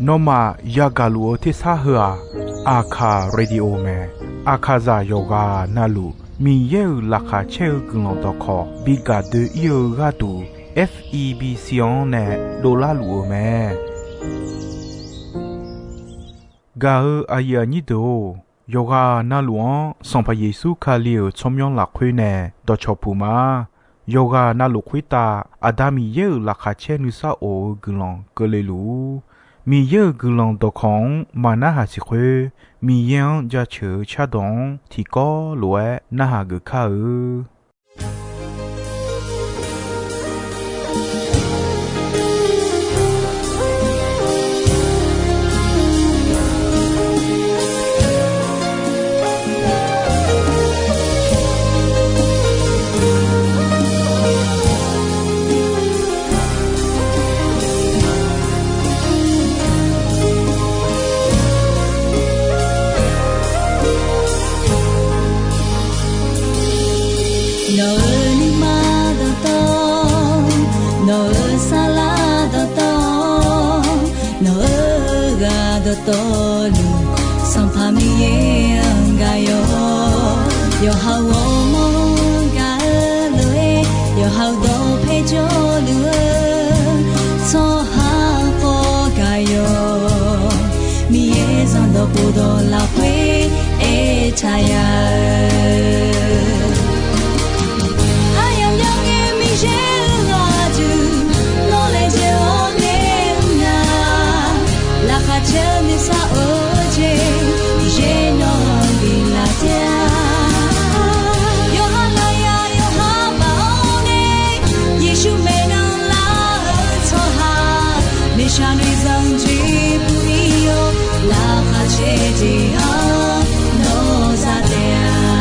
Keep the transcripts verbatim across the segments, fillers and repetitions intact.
Nawmaf yagaq luf-eu tersar heu-aq, Aqkaq Radio mae. Aqkaqzaq yawqghaq navluf Miqyaer-euq laqkhaq caer-eu guiqlanq dawqkawq bi gaq doe-ir-eu gharduq, F E B C-anr nae dovlar luf-eu mae. Gaq-eu aqyuif aqnyir deuq-or, yawqghaq navluf-anr Sanqpaq Yeqsur Kali-euq tsawrmyanr lafkhoer nae dawqcawq puq ma. Yawqghaq navluf khoertav Aqda Miqyaer-euq laqkhaq caer nuisar of-eu guiqlanq keuvle luf-ur. Miqyaer-euq guiqlanq dawqkawq-anr maqnarhaq siq khoer, Miqyaer-anr jaceuq-eu cardawq-anr tiqkawv lof-aer narhaq geuf kar-eu. Nawq-euq nuima dawqtawv, nawq-euq saflar dawqtawv, nawq-euq ghaq dawqtawvluf, Sanqpaq Miqyaer-anr gaq yawq. Yawqha-euq ghawrmawr-anr gaq-eu lof-aer, yawqha-euq dawqpae jawrluf-eu tsawrhaq khawf gaq yawq. Miqyaer zanqdawq khofdawq lafkhoer aertaq ya-eu, aryamq myanr ngae Miqyaer-euq ghaq duq, nawr laejae-awr nae mr nar, laqkhaq caer-eu nuisar of-eu jeq, Miqyaer nawq-anr biflaf taef-a. Yawqha lafyaq yawqha baf-awr nae, Yeqsur maeqnan lar-eu tsawrhaq, miqshaq noeqzanq jeq puq-ir-awr, laqkhaq caer jeq-anr nawr za taef-a.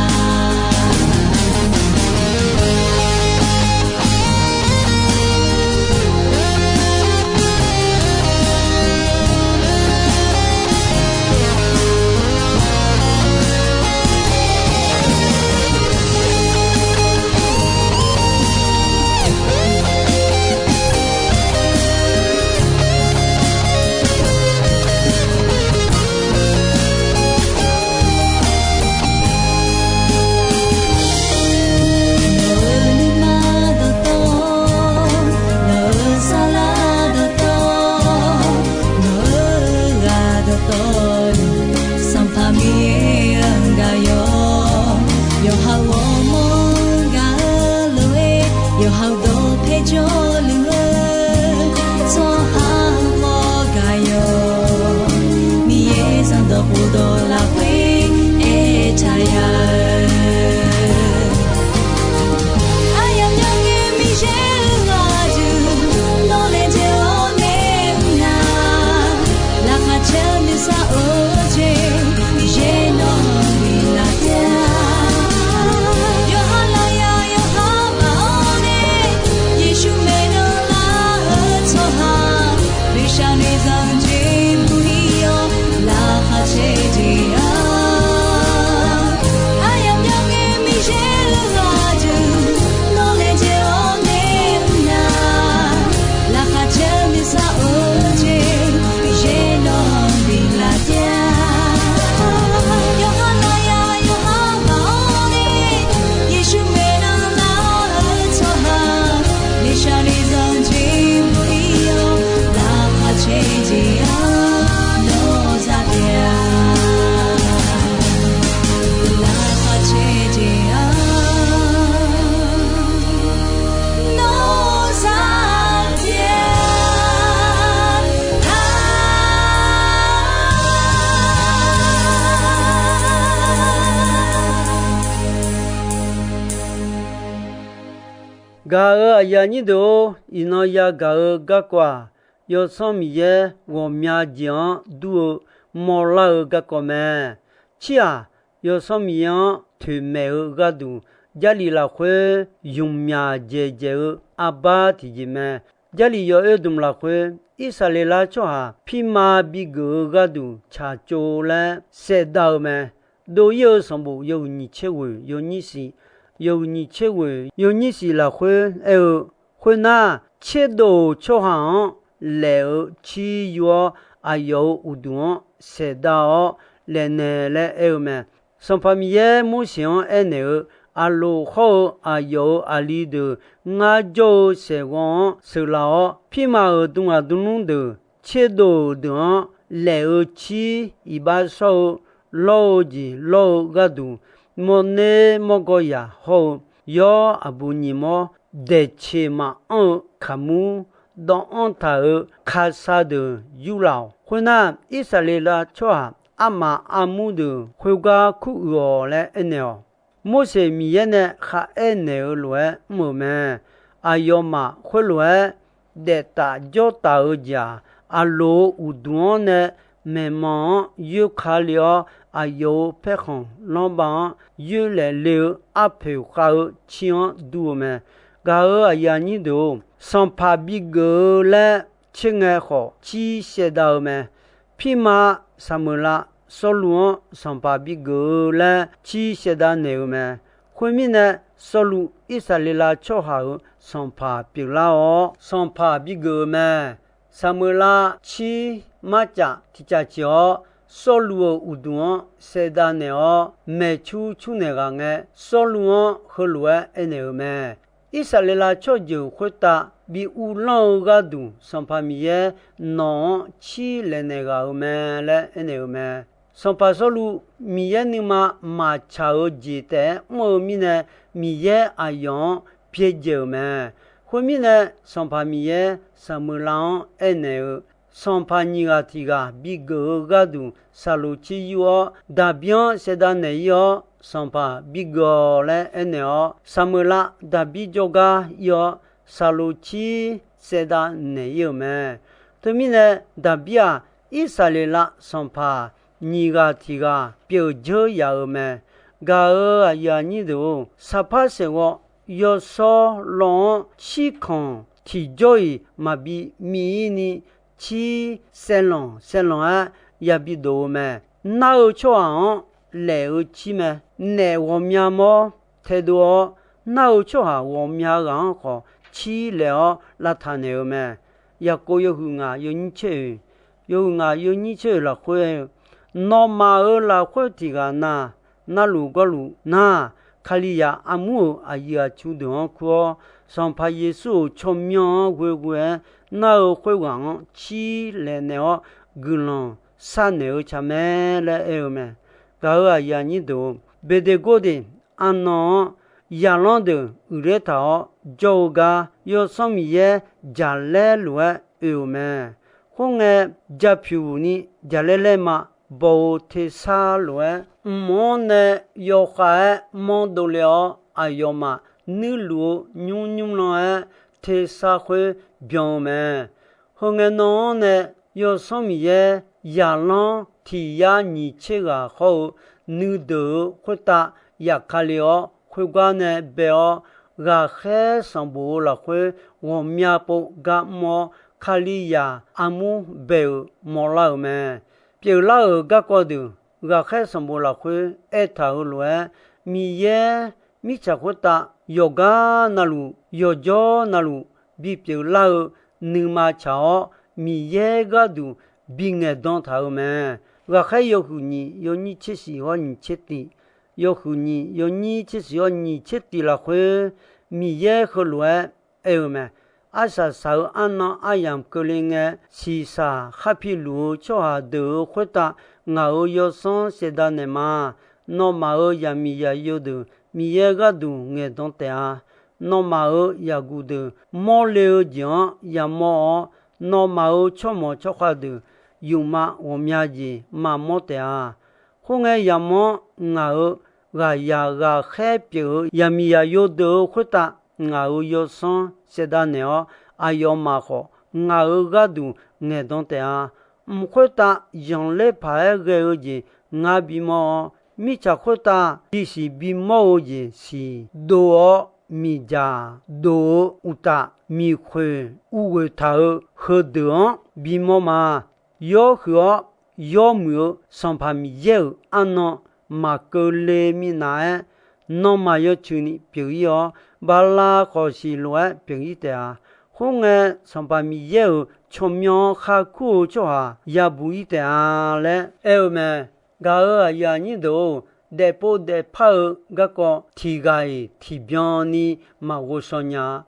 Nawq-euq nuima dawqtawv, nawq-euq saflar dawqtawv, nawq-euq ghaq dawqtawvluf, Sanqpaq Miqyaer-anr gaq yawq. Yawqha-euq ghawrmawr-anr gaq-eu lof-aer, yawqha-euq dawqpae jawrluf-eu tsawrhaq khawf gaq yawq. Miqyaer zanqdawq khofdawq lafkhoer aertaq ya-eu, aryamq myanr ngae Miqyaer-euq ghaq duq, nawr laejae-awr nae mr nar, laqkhaq caer-eu nuisar of-eu jeq, Miqyaer nawq-anr biflaf taef-a. Yawqha lafyaq yawqha baf-awr nae, Yeqsur maeqnan lar-eu tsawrhaq, miqshaq noeqzanq jeq puq-ir-awr, laqkhaq caer jeq-anr, aryamq myanr ngae Miqyaer-euq ghaq duq, nawr laejae-awr nae mr nar, laqkhaq caer-eu nuisar of-eu jeq, Miqyaer nawq-anr biflaf taef-a. Yawqha lafyaq yawqha baf-awr nae, Yeqsur maeqnan lar-eu tsawrhaq, miqshaq noeqzanq jeq puq-ir-awr, laqkhaq caer jeq-anr nawr za taef-a. Laqkhaq caer jeq-anr nawr za taef-a. Gaq-euq aqyuif aqnyir deuq-or, iqnan yagaq-eu garkawv-aq, Yawsanr Miqyaer ghawqmya jeq-anr dur-eu mawrlar-eu garkawv mae. Cir-aq, Yawsanr Miqyaer-anr toeqmaeq-eu gharduq, Jarlif lafkhoer ymqmyaq dzaeqdzaeq-eu arbar tiqjeq mae. Jarlif yawoer dmq lafkhoer, Irsaqleqlav tsawrhaq pirma bigeuf-eu gharduq tsaqtsov laer saevdav-eu mae. Dov-ir-eu sanqbof yawhuiq nyiq tser ghoeq yawnyir shif, yawhuiq nyiq tser ghoeq yawnyir shif lafkhoer aer-eu, khoernar, tserdov-euq tsawrhaq-anr laef-eu cir yur-awr, aqyawf-euq uqduq-anr saeqdav-awr laefnaeq laer aer-eu mae. Sanqpaq Miqyaer Morseq-anr aernaeq-eu, Aqloq hawr-eu aqyawf-euq aqli deuq ngar jawr-eu saeqghawv-anr sheuqlaf-awr, pirma-euq dmghaq dmlmr deuq, tserdov-euq deuq-anr laef-eu cir iqbax shawr-eu, lawr-eu jeq lawr-eu gharduq, mawrner mawrgawr yaq hawr-eu, yawr aqbu nyiq mawr, daeqceq maqanr-eu kaqmur, dawvanr taq-euq kasa deuq yurlaf-awq. Khoernar, Irsaqleqlav tsawrhaq armaf armur deuq khoergar kuruiq-awq laer aernaeq-awq. Morseq Miqyaer nae kharaer naeq-eu lof-aer mr-euq mae. Aqyawfmaf khoerlof-aer daeftaf jawrtaf-eu jeq-aq, Aqloq-euq uqduq-anr nae maeqnan-anr yoer kale-awr, aqyawf-euq paerkhanq lanrbav-anr yoerlaef le-eu arpoeq khav-eu cir-anr dur-eu mae. Gaq-euq aqyuif aqnyir deuq-or, sanqpaq bigeuf-eu laer tser ngae khawf cir saevdav-eu mae. Pirma Saqmeuqlav Sawrluv-anr sanqpaq bigeuf-eu laer cir saevdav naeq-eu mae. Khoermirnae, Sawrluv Irsaqleqlav tsawrhaq-euq sanqpaq pyeuflar-awr, sanqpaq bigeuf-eu mae. Saqmeuqlav cir marcaf tiqcaf ciq-awr, Sawrluv-euq uqduq-anr saevdav naeq-awr, maeqcur cur naeq ghaq ngae, Sawrluv-anr heulof-aer aernaeq-eu mae. Irsaqleqlav tsawrjeuq khoertav bi uvlanr-eu gharduq, Sanqpaq Miqyaer nawq-anr cir laefnaeq ghaq-euq mae laer aernaeq-eu mae. Sanqpaq Sawrluv Miqyaer nuima maqtsaq-eu jeq taef-aer mr-eu mirnae, Miqyaer aqyawf-anr byaerdzae-euq mae. Khoermirnae, Sanqpaq Miqyaer Saqmeuqlav-anr aernaeq-eu, sanqpaq nyiq ghaq tiq ghaq bigeuf-eu gharduq saqloq cir yur-awr, Daqbir-anr saevdav naeq-ir-awr, sanqpaq bigeuf-awq laer aernaeq-awr, Saqmeuqlav Daqbir jawrgar ir-awr, saqloq cir saevdav naeq-ir-euq mae. Teumirnae, Daqbir-aq, Irsaqleqlav sanqpaq nyiq ghaq tiq ghaq pyeuf dzeur yaf-euq mae. Gaq-euq aqyuif aqnyir deuq-or, saqpar saeqghawv yawshawr law-anr shirkanq tiqjawr-iq maqbi miv-ir ni, cir saevlanq saevlanq-aer yabi dof-eu mae. Nar-eu tsawrhaq-anr laef-eu cir mae. Naef ghawqmya mawr taedov-awr, nar-eu tsawrhaq ghawqmya ghaq-anr khawf cir laef-awr lavtaq naeq-eu mae. Yaqkov yawhuiq ngaq yawnyir tser oeq, yawhuiq ngaq yawnyir tser oeq lafkhoer-eu, nawmaf-euq lafkhoer tiq ghaq na, narluf gawrluf nar, Kalizaq armur-euq aqyuif aqtsu deuq-anr kur-awr, Sanqpaq Yeqsur-euq tsawrmyanr-anr ghoeghoe-aer nar-eu khoerghaq-anr cir laef naeq-awr guiqlanq sharnaeq-eu tsaq mae laer aer-eu mae. Gaq-euq aqyuif aqnyir deuq-or, Beqdeqgordeq arnan-anr zaqlanr deuq uiqler taq-awr jawr-eu gar, Yawsanr Miqyaer jaqlaer lof-aer oe-euq mae. Khoerngae, japyuq ni jaqlaer laer ma baw-eu tersar lof-aer, mq-anr nae yawkhav-aer manr dovle-awr, aqyawfmaf nuirluf-eu nymr nymrlan-aer tersar khoer byan-eu mae. Heu ngae nan-anr nae, Yawsanr Miqyaer zaqlanr tiq yar nyiq tser ghaq hawr-eu nuideuq-euq khoertav yaf kale-awr, khoergar nae bae-awr, ghaqkhaer sanqbof-eu lafkhoer ghawqmya pov gar mr-awr, Kalizaq armur bae-euq mawrlar-euq mae. Pyeuflar-euq garkawv deuq, ghaqkhaer sanqbof lafkhoer aertaq-euq lof-aer, Miqyaer mirtsaq khoertav yawqgar navluf yawqjawr navluf bipyeuf lar-eu nuima tsaq-awr, Miqyaer gharduq bingaeq dan taq-euq mae. Ghaqkhaer yawhuiq nyiq yawnyir tser shif hawr nyiq tser tif, yawhuiq nyiq yawnyir tser shif hawr nyiq tser tif lafkhoer, Miqyaer heulof-aer aer-eu mae. Arsaq saq-eu arnan aryamq keuvle ngae, shiqshaq khar piluf-eu tsawrhaq deuq-euq khoertav ngaq-euq yawsanr saevdav naeq ma. Nawmaf-euq zaqmiq zaqyo deuq Miqyaer gharduq ngaeq dan taef-a. Nawmaf-euq zaqguq deuq mawrle-eu jeq-anr yamawr-awr, nawmaf-euq tsawrmawq tsawrkhav deuq yufma ghawqmya jeq maqmawr taef-a. Khoerngae, yamawr-anr ngaq-euq ghaqzaq ghaqkhaer pyeuf-eu zaqmiq zaqyo deuq-euq khoertav ngaq-euq yawsanr saevdav naeq-awr, aqyawfmaf khawf ngaq-euq gharduq ngaeqdan taef-a. Mq khoertav zanqler paq-aer ghae-eu jeq ngar bimawr-awr, mirtsaq khoertav bisiq bimawr-eu jeq siq dov-awr, miqdzaq dov-eu uqtaf, miqkhoeq urghoeq taq-eu heudeuq-anr bimawr ma. Yawr huiq-awr yawr muiq-eu Sanqpaq Miqyaer-euq arnan maqkeuvle minav-aer, nanrma yawtsuini pyeuf-ir-awr, bala khawqshiq lof-aer pyeuf-ir taef-a. Khoerngae, Sanqpaq Miqyaer-euq tsawrmyanr-anr khar kur-eu tsawrhaq yabuq-ir taef-a laer aer-eu mae. Gaq-euq aqyuif aqnyir deuq-or, daefpov daefpar-eu garkawv tiq ghaq-iq tiqbyan ni maqghov shaw nya-a.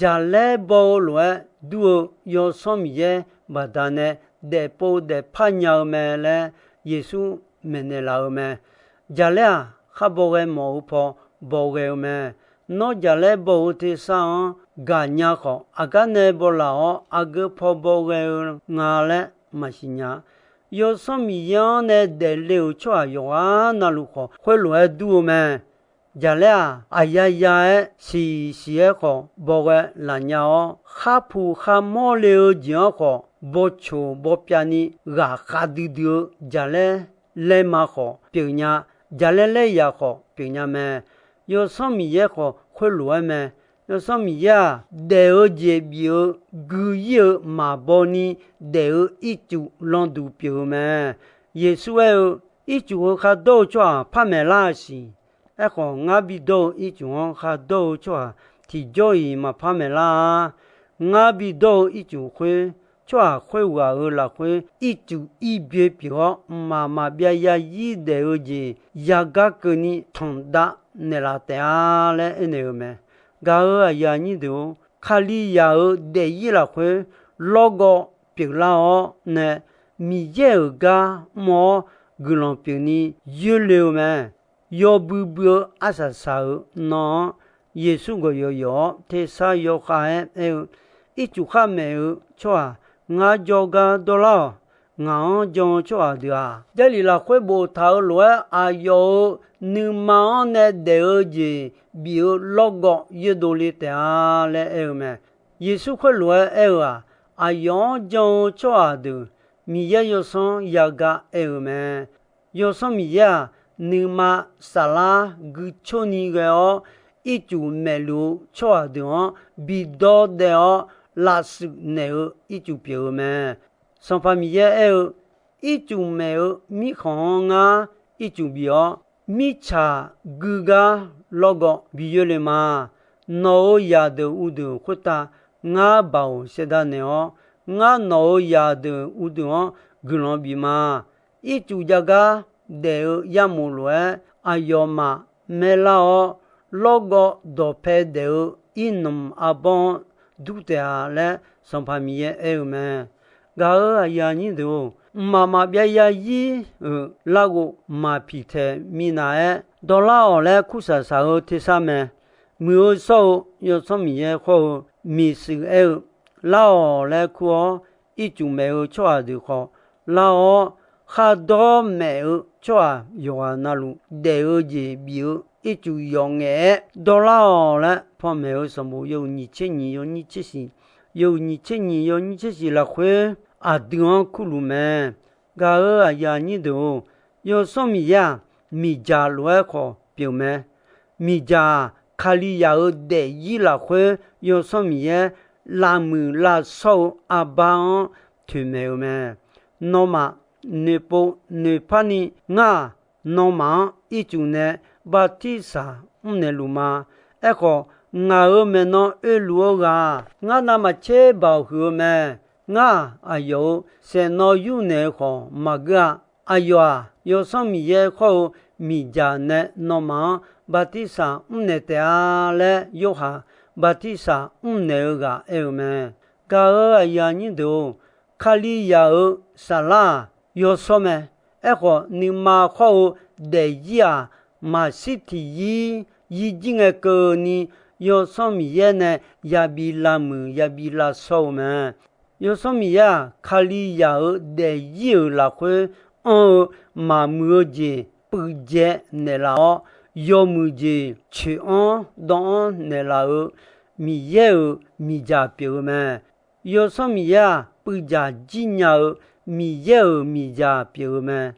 Jaqlaer baw-eu lof-aer dur-eu Yawsanr Miqyaer baqdanae daefpov daefpar nya-eu mae laer Yeqsur maeqnaeq laf-eu mae. Jaqlaer-aq, khar baw ghae mawf-eu paw baw ghae-eu mae. Nawr jaqlaer baw-eu tersar-anr gaqnya khawf, aqgar nae baw laf-awr aqgeu paw baw ghae-eu nga laer maqsiq nya. Yawsanr Miqyaer-anr nae daefle-euq tsawrhaq yawqghaq navluf khawf, khoerlof-aer dur-eu mae. Jaqlaer-aq, aqyaya-aer siq siq-aer khawf baw ghae laf nya-awr, khar puq khar mawr le-eu jeq-anr khawf, baw coq baw pyav ni ghaq khav duidui-eu jaqlaer laerma khawf pyeuf nya, jaqlaer laeryaq khawf pyeuf nya mae. Yawsanr Miqyaer khawf khoerlof-aer mae. Yawsanr Miqyaer-aq, daef-eu jeq bif-eu gui-ir-eu maqbaw ni daef-eu ircuf landuq pyeuf-eu mae. Yeqsur aer-eu, Ircuf heu khar dawr-eu tsawrhaq par maeqlar-a siq. Aerkhawf, ngar bidawr-eu ircuf-anr khar dawr-eu tsawrhaq tiqjawr-iq maqpar maeqlar-a. Ngar bidawr-eu ircuf khoer, tsawrhaq khoerghaq-euq lafkhoer ircuf ir byoe pyeuf-awr, mqmaq maqbyav zarzir daef-eu jeq yagar keuvni tanqdav naeqlaf taef-a laer aernaeq-eu mae. Gaq-euq aqyuif aqnyir deuq-or, Kalizaq-euq daefzir lafkhoer lawrgawv pyeuflar-awr nae, Miqyaer-euq gar mr-awr guiqlanq pyeufni yoerle-eu mae. Yawbui bui-eu arsaq saq-euq nan-anr Yeqsur gawq yawq yawq-awr tersar yawkhav-aer aer-eu, Ircuf khar maeq-eu tsawrhaq ngar jawrgar dawrlar-awq. Ngaq-anr jan-eu tsawrhaq deuq-aq, Jarlif lafkhoer boftaq-euq lof-aer aqyawf-euq nuima-anr nae daef-eu jeq bif-eu lawrgawv yoerdov le taef-a laer aer-eu mae. Yeqsur khoerlof-aer aer-eu-aq, aqyawf-anr jan-eu tsawrhaq deuq Miqyaer Yawsanr yagar aer-eu mae. Yawsanr Miqyaer-aq, nuima saflar guicoer ni ghae-awr, ircuf maeqluf-eu tsawrhaq deuq-anr bidawr daef-awr lavshuif naeq-eu ircuf pyeuf-eu mae. Sanqpaq Miqyaer aer-eu, Ircuf maeq-eu mirkhanq-anr ngar ircuf bif-awr, mirtsaq gui gar lawrgawv bi yoerle ma. Nawq-euq zaqdeuq uqdeuq khoertav ngar baoq saevdav naeq-awr, ngar nawq-euq zaqdeuq uqdeuq-anr guiqlanq bif ma. Ircuf jav gar daef-eu yarmof lof-aer aqyawfmaf maerlar-awr, lawrgawv dawqpae daef-eu irnmq arbawr-anr dur taef-a laer Sanqpaq Miqyaer aer-eu mae. Gaq-euq aqyuif aqnyir deuq-or, mqmaq maqbyav zarzir-euq larghov maqpiq taeq minav-aer dawrlar-awq laer kursaq saq-eu tersar mae. Muiq-eu shawr-eu Yawsanr Miqyaer khawr-eu miqshuif aer-eu, lar-awq laer kur-awr, ircuf maeq-eu tsawrhaq deuq khawf lar-awr, khardawr maeq-eu tsawrhaq yawqghaq navluf daef-eu jeq bif-eu ircuf yawf ngaef-aer dawrlar-awq laer panmaeq-eu sanqbof yawhuiq nyiq tser nyiq yawnyir tser shiq, yawhuiq nyiq tser nyiq yawnyir tser shiq lafkhoer aqdui-anr kurluf mae. Gaq-euq aqyuif aqnyir deuq-or, Yawsanr Miqyaer-aq, miqdzaq lof-aer khawf pyeuf mae. Miqdzaq-aq, Kalizaq-euq daefzir lafkhoer Yawsanr Miqyaer lavmuiq lavshawr-eu arbar-anr toeqmaeq-eu mae. Nawmaf noeqpov noeqpar ni ngar-aq, nawmaf-anr ircuf nae bartirsaq mrnaeq luf ma. Aerkhawf, ngaq-euq maeqnan oeluf-eu ghaq-aq, ngar navmaqtser baoq huiq-eu mae. Ngar-aq, aqyawf-euq saeqnawv yurnaeq-eu khawf maqgeur-a. Aqyawf-aq, Yawsanr Miqyaer khawr-eu miqdzaq nae nawmaf-anr bartirsaq mrnaeq taef-a laer Yorhaq bartirsaq mrnaeq-eu ghaq aer-eu mae. Gaq-euq aqyuif aqnyir deuq-or, Kalizaq-euq saflar-aq, yawshawr mae. Aerkhawf, nuima khawr-eu daefzir-aq, maqshir tiqzir yirjir ngae keuvni, Yawsanr Miqyaer nae yabi lavmuiq yabi lavshawr-eu mae. Yawsanr Miqyaer-aq, Kalizaq-euq daefzir-euq lafkhoer anr-eu maqmuiq-eu jeq puivjaev naeqlaf-awr, yawmuiq jeq coeq-anr dawv-anr naeqlaf-eu Miqyaer-euq miqdzaq pyeuf-eu mae. Yawsanr Miqyaer-aq, puivdzaq jir nya-eu Miqyaer-euq miqdzaq pyeuf-eu mae.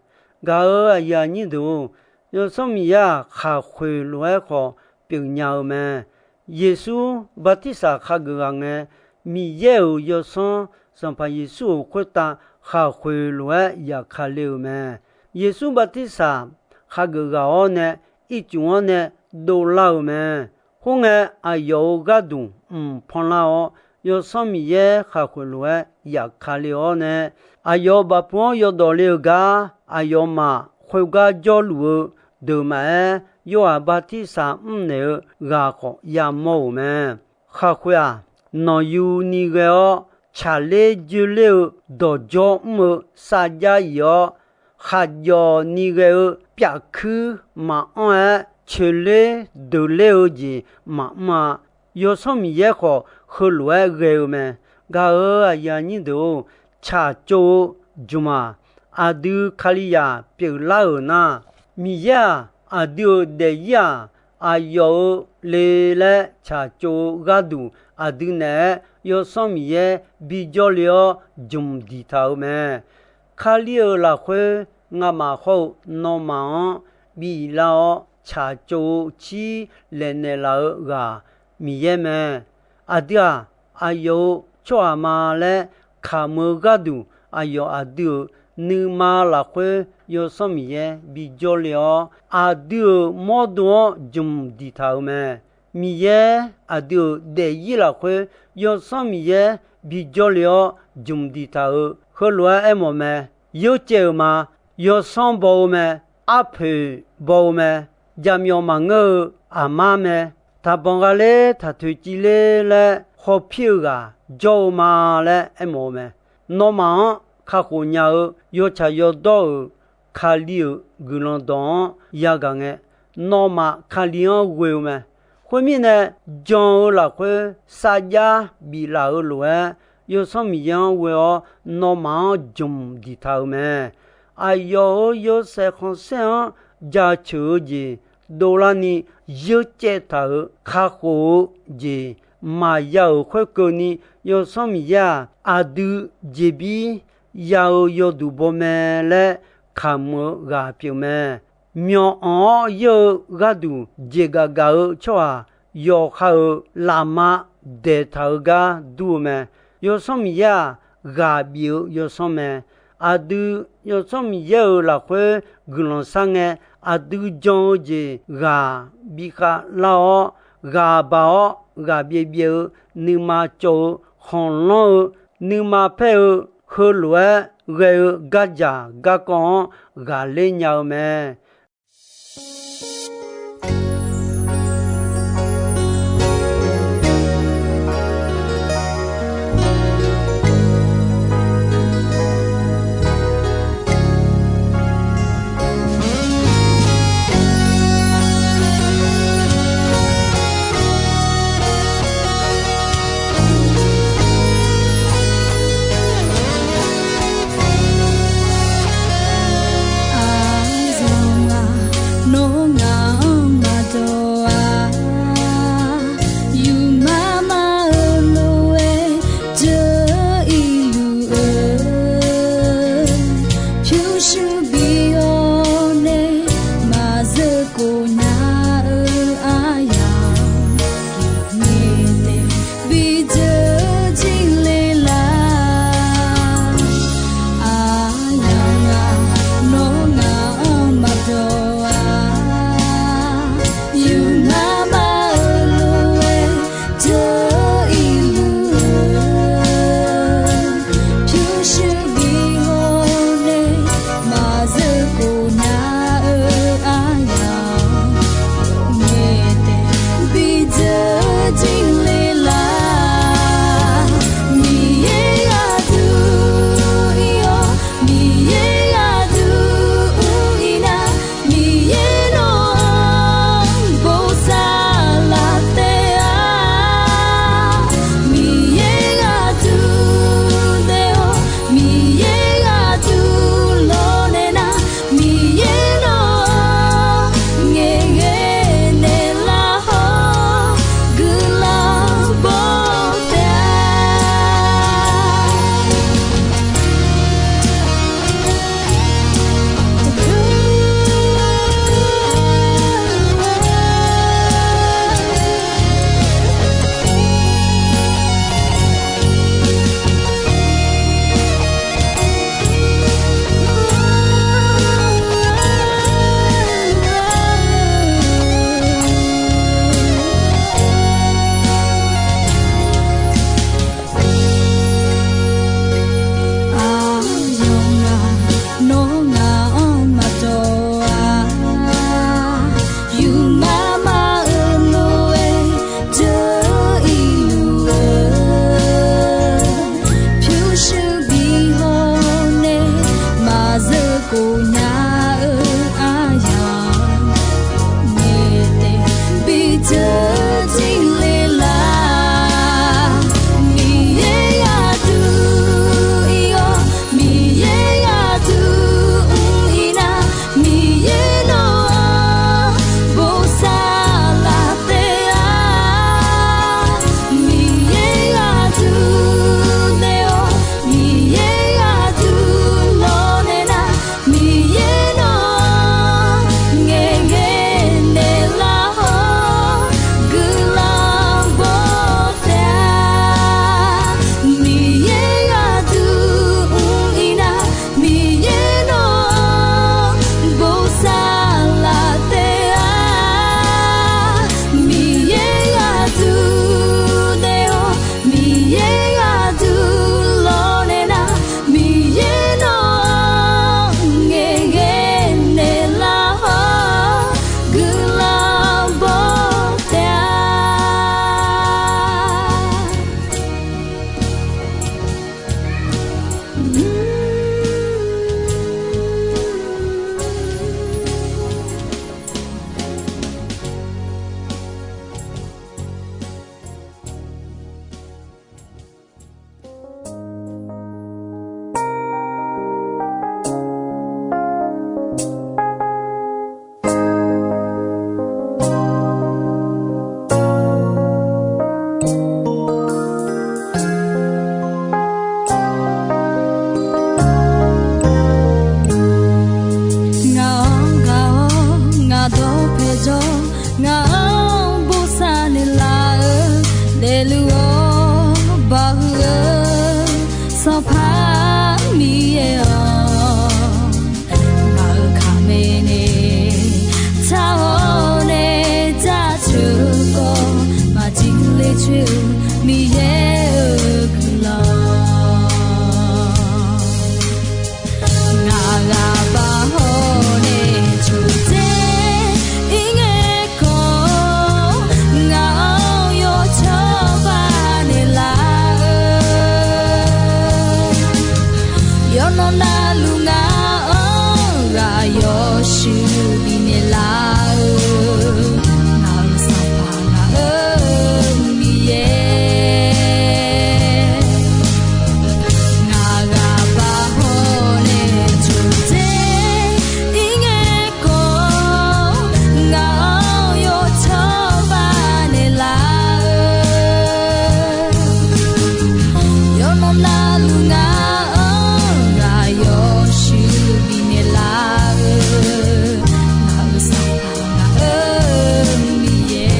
Gaq-euq aqyuif aqnyir deuq-or, Yawsanr Miqyaer-aq, khaqkhoeq lof-aer khawf pyeufnya-eu mae. Yeqsur bartirsaq khageuf ghaq ngae, Miqyaer-euq Yawsanr Sanqpaq Yeqsur-euq khoertav khaqkhoeq lof-aer yaqkale-euq mae. Yeqsur bartirsaq khageuf ghaq-awr nae ircuf-anr nae dovlar-euq mae. Khoerngae, aqyawf-euq gharduq mq panlar-awr, Yawsanr Miqyaer khaqkhoeq lof-aer yaf ka le-awr nae, aqyawf bafpuq-anr yawdawq le-euq gar aqyawfmaf khoergar jawrluf-eu deuq maqaer, Yorhaq bartirsaq mrnaeq-eu ghaq khawf yamawr-euq mae. Khaqkhoeq-aq, nanqyu ni ghae-awr, tsaqler joerler-eu dawqjawr mr-eu sarjax iq-awr, khaqjawf ni ghae-eu pyafkuir maqanr-aer, coeqler deuqler-eu jeq maqmr-a. Yawsanr Miqyaer khawf heulof-aer ghae-eu mae. Gaq-euq aqyuif aqnyir deuq-or, tsaqtsov-eu jmq-aq, aqdui Kalizaq pyeuflar-euq nar, Miqyaer-aq, aqdui-euq daefzir-aq, aqyawf-eu le laer tsaqtsov-eu gharduq, aqdui naeq-aer Yawsanr Miqyaer bijawr le-awr jmq diqtaq-euq mae. Kali-euq lafkhoer ngamaf hawr-eu nawmaf-anr bi iflar-awr tsaqtsov-eu cir laeqnaeq laf-eu ghaq Miqyaer mae. Aqdui-aq, aqyawf-euq tsawrhaq ma laer kamq-eu gharduq, aqyawf aqdui-euq nuima lafkhoer Yawsanr Miqyaer bijawr le-awr, aqdui-euq mawrdo-anr jmq diqtaq-euq mae. Miqyaer aqdui-euq daefzir lafkhoer Yawsanr Miqyaer bijawr le-awr jmq diqtaq-euq heulof-aer aermawf mae. Yawcaev-euq ma, yawsanr baw-eu mae, arpoeq baw-eu mae, jaqmyawf maqngeur-eu aqmar mae, taqbanq gha ler taq toeqciv ler laer hawpir-eu ghaq jawr-eu ma laer aermawf-eu mae. Nawmaf-anr kakhof nya-eu yawtsaq yawdawr-euq Kali-euq guiqlanq dawq-anr yagaq ngae, nawmaf Kali-anr ghoe-eu mae. Khoermirnae, jan-eu lafkhoer sarjax biflaf-eu lof-aer, Yawsanr Miqyaer-anr ghoe-awr nawmaf-anr jmq diqtaq-euq mae. Aqyawf-euq yawshaef khanqsaer-anr jaceuq-eu jeq dovlarni, yawcaev taq-euq kakhof-eu jeq maqya-euq khoerkeuvni, Yawsanr Miqyaer-aq, aqdui jeqbir ya-eu yawduq baw mae laer kamq-eu ghaq pyeuf mae. Myawq anq-awr yaer-eu gharduq jeqgaf gaf-eu tsawrhaq yawqha-euq lafma daeqtaq-eu gar dur-eu mae. Yawsanr Miqyaer-aq, ghaq bif-eu yawsanr mae. Aqdui Yawsanr Miqyaer-euq lafkhoer guiqlanq sharngae, aqdui jan-eu jeq ghaq bikhav lar-awr, ghaq baq-awr ghaq byaev byaev-eu, nuima cawv-eu, khanqlanr-eu, nuima paer-eu, heulof-aer ghae-eu gardzaq garkawv-anr ghaqler nya-eu mae. Navluf ngaq-anr ghaq yawshuif bifnaeq laf-eu, ngaq-euq Sanqpaq ngaq-euq Miqyaer.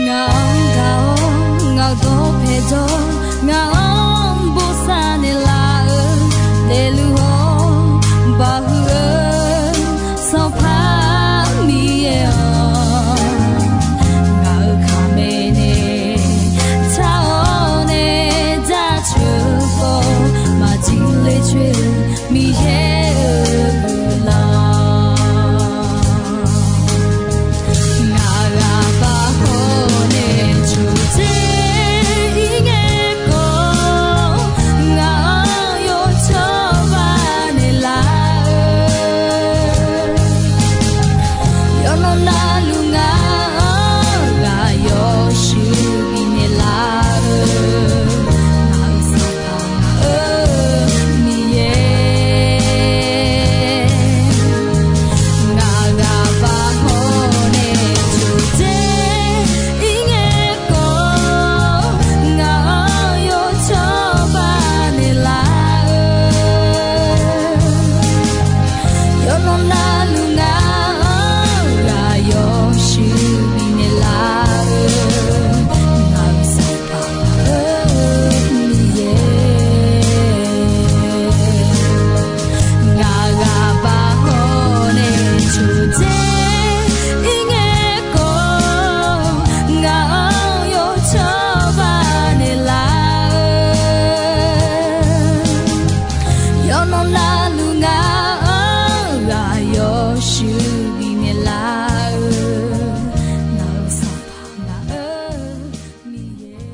Ngaq-anr gaq-awr ngaq-euq dawqpae jawr, ngaq-anr bosav naeqlaf-eu, daefluf-awr bawqhuiq-eu Sanqpaq Miqyaer-awq, ngaq-euq kaqmae nae tar-awr nae jaceuq-eu khawf, maqjir ler coer-eu Miqyaer-euq guiqlanq. Ngaq ghaq baq hawr nae coqdzer ir ngae khawf, ngaq-anr yawcawba naeqlaf-eu, yawqnan navluf ngaq-anr ghaq yawshuif bifnaeq laf-eu, ngaq-euq Sanqpaq ngaq-euq Miqyaer. Ngaq ghaq baq hawr nae coqdzer ir ngae khawf, ngaq-anr yawcawba naeqlaf-eu, yawqnan navluf ngaq-anr ghaq yawshuif bifnaeq laf-eu, ngaq-euq Sanqpaq ngaq-euq Miqyaer. Ngaq ghaq baq hawr nae coqdzer ir ngae khawf, ngaq-anr yawcawba naeqlaf-eu, yawqnan navluf ngaq-anr ghaq yawshuif bifnaeq laf-eu, ngaq-euq Sanqpaq ngaq-euq Miqyaer.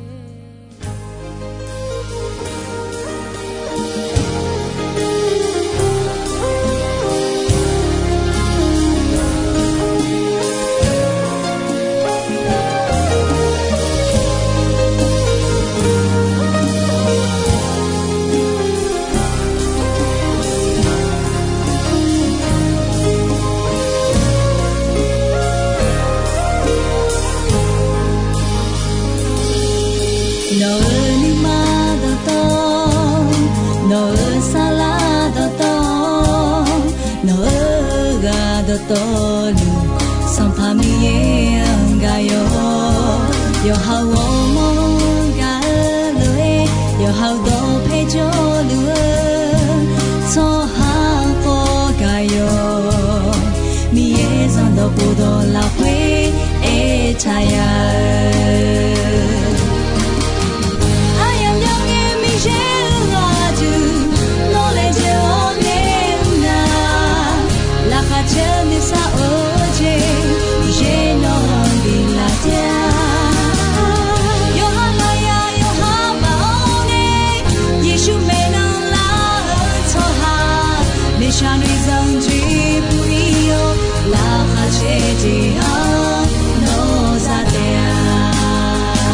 Nawq-euq nuima dawqtawv, nawq-euq saflar dawqtawv, nawq-euq ghaq dawqtawvluf, Sanqpaq Miqyaer-anr gaq yawq. Yawqha-euq ghawrmawr-anr gaq-eu lof-aer, yawqha-euq dawqpae jawrluf-eu tsawrhaq-anr khawf gaq yawq. Miqyaer zanqdawq khofdawq lafkhoer aertaq ya-eu, aryamq myanr ngae Miqyaer-euq ghaq deuq nawr laejae-awr nae-eu nga. Laqkhaq caer-eu nuisar-eu jeq Miqyaer nawq-anr biflaf taef-a. Yawqha lafyaq yawqha baf-awr nae Yeqsur maeqnan lar-eu tsawrhaq, miqshaq noeqzanq jeq puq ir-awr, laqkhaq caer jeq-anr nawr za taef-a.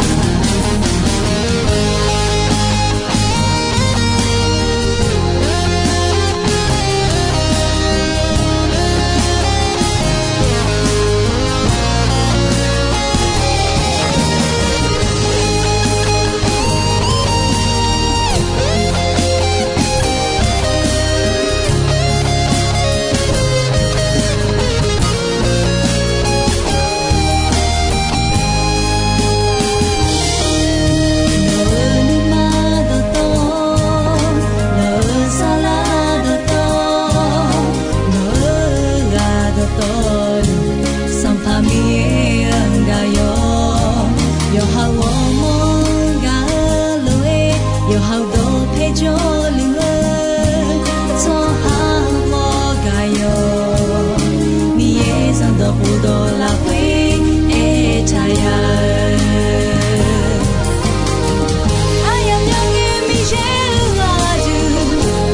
Aqyamq yawqngae Miqyaer-euq aqdui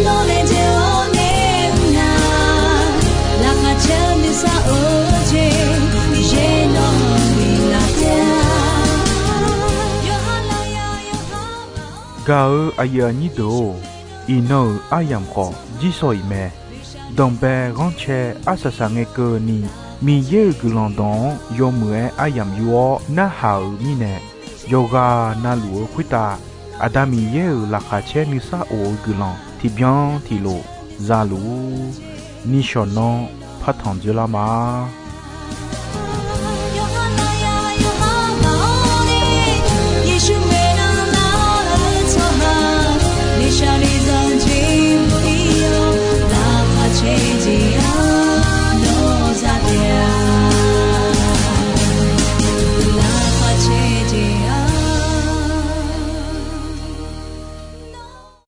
dawqlaeq dzaeq-awr nae-eu nar, laqkhaq caer-eu nuisar of-eu jeq, Miqyaer nawq-anr biflaf taef-a. Gaq-euq aqyuif aqnyir deuq-or, iqnan-euq aryamq khawf jirsawq iq mae. Danqbae ghanrcae arsaq saq ngae keuvni, Miqyaer-euq guiqlanq dawq-anr yawmuiq-aer aryamq yur-awr narhaq-euq mirnae, yawqghaq navluf-eu khoertav Aqda Miqyaer-euq laqkhaq caer nuisar of-eu guiqlanq tiqbyan tiqlof za luf-ur. Nishawq nanr partanq dzoerlar ma. Yawqha nar ya yawqha maqawr ni, Yeqsur maeqnan nar-eu tsawrhaq, nuishaqli zanqjeq mur-ir-awr, laqkhaq caer